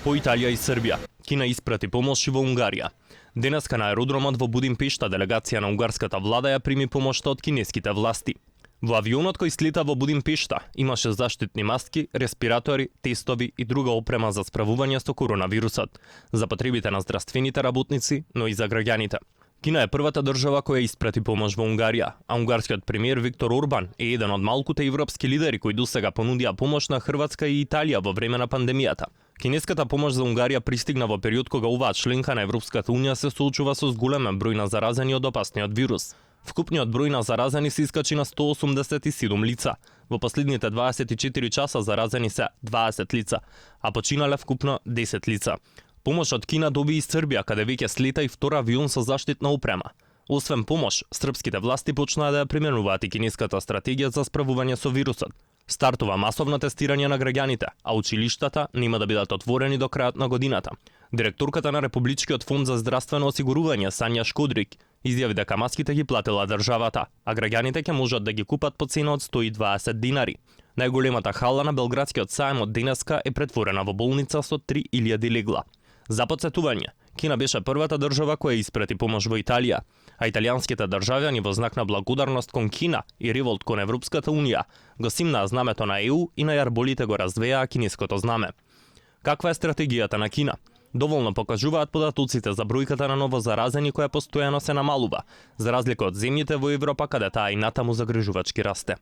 По Италија и Србија, Кина испрати помош и во Унгарија. Денеска на аеродромот во Будимпешта делегација на унгарската влада ја прими помошта од кинеските власти. Во авионот кој слета во Будимпешта имаше заштитни маски, респиратори, тестови и друга опрема за справување со коронавирусот, за потребите на здравствените работници, но и за граѓаните. Кина е првата држава која испрати помош во Унгарија, а унгарскиот премиер Виктор Орбан е еден од малкуте европски лидери кои досега понудија помош на Хрватска и Италија во време на пандемијата. Кинеската помош за Унгарија пристигна во период кога оваа членка на Европската унија се соочува со зголемен број на заразени од опасниот вирус. Вкупниот број на заразени се искачи на 187 лица. Во последните 24 часа заразени се 20 лица, а починале вкупно 10 лица. Помош од Кина доби и Србија, каде веќе слета и втор авион со заштитна опрема. Освен помош, српските власти почнаа да ја применуваат и кинеската стратегија за справување со вирусот. Стартува масовно тестирање на граѓаните, а училиштата нема да бидат отворени до крајот на годината. Директорката на Републичкиот фонд за здравствено осигурување Сања Шкодрик изјави дека маските ги платила државата, а граѓаните ќе можат да ги купат по цена од 120 динари. Најголемата хала на Белградскиот саем од денеска е претворена во болница со 3000 легла. За потсетување, Кина беше првата држава која испрати помош во Италија, а италијанските државјани во знак на благодарност кон Кина и револт кон Европската унија го симнаа знамето на ЕУ и на јарболите го развеаа кинеското знаме. Каква е стратегијата на Кина? Доволно покажуваат податоците за бројката на новозаразени која постојано се намалува, за разлика од земјите во Европа каде таа и натаму загрижувачки расте.